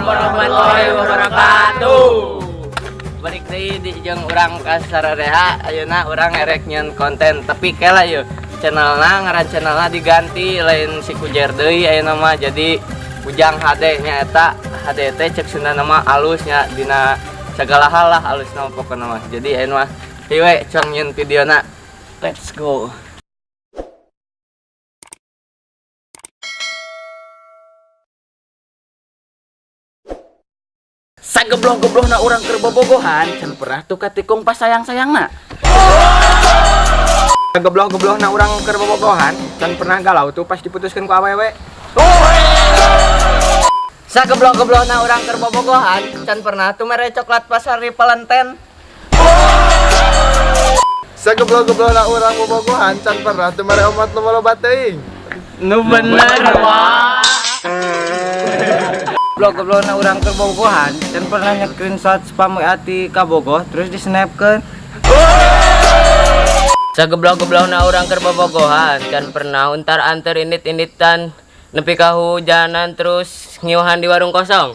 Warahmatullahi wabarakatuh. Balik deui di jeung urang ka Sarareha, ayeuna urang erek nyieun konten, tapi kela yeuh channelna, ngaran channelna diganti, lain si Kujer deui ayeuna mah, jadi Ujang HD nya. Eta HD teh cek Sunda nama alus nya, dina segala hal lah alus nama pokokna mah. Jadi ayeuna mah hayu we cang nyieun videona. Let's go. Sageblong-geblongna urang keur bobogohan, can pernah tuh katikung pas sayang-sayangna. Geblok-geblokna urang keur bobogohan, can pernah galau tuh pas diputuskeun ku awewe. Sageblok-geblokna urang keur bobogohan, can pernah tuh mere coklat pas hari Valentine. Sageblok-geblokna urang bobogohan, can pernah tuh mere omat loba-loba teuing. Nu bener wah. Blok-geblokna urang keur bobogohan, can pernah nge-screenshot spam WA ti kabogoh terus di-snapkeun. Sageblok-geblokna urang keur bobogohan, can pernah untar anter indit-inditan nepi ka hujanan terus ngiuhan di warung kosong.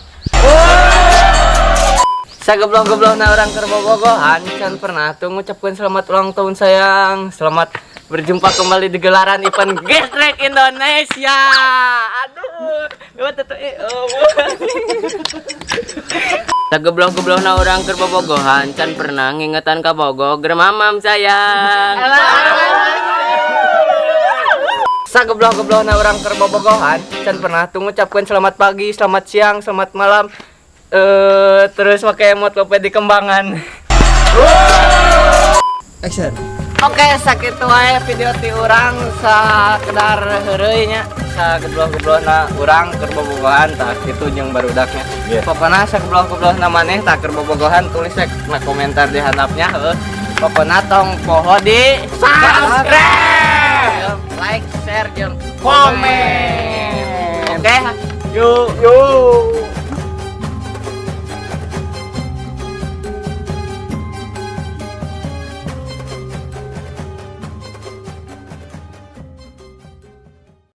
Sageblok-geblokna urang keur bobogohan, can pernah tuh ngucapkeun selamat ulang tahun sayang. Selamat berjumpa kembali di gelaran event Gestrek Indonesia. Aduh, oh. Sageblok-geblokna urang keur bobogohan, can pernah ngingetan ka bogoh germamam sayang. Sageblok-geblokna urang keur bobogohan, can pernah tuh ngucapkeun selamat pagi, selamat siang, selamat malam. Terus pakai emot lope di kembangan. Action. Oke, sakitu wae video ti urang, sakedar heureuy nya. Sageblok-geblokna urang keur bobogohan tah kitu jeung barudaknya. Pokona sageblok-geblokna maneh tah keur bobogohan, tulis rek na komentar di handapnya heuh. Pokona tong poho di subscribe, like, share jeung komen. Oke, Yuk, yuk.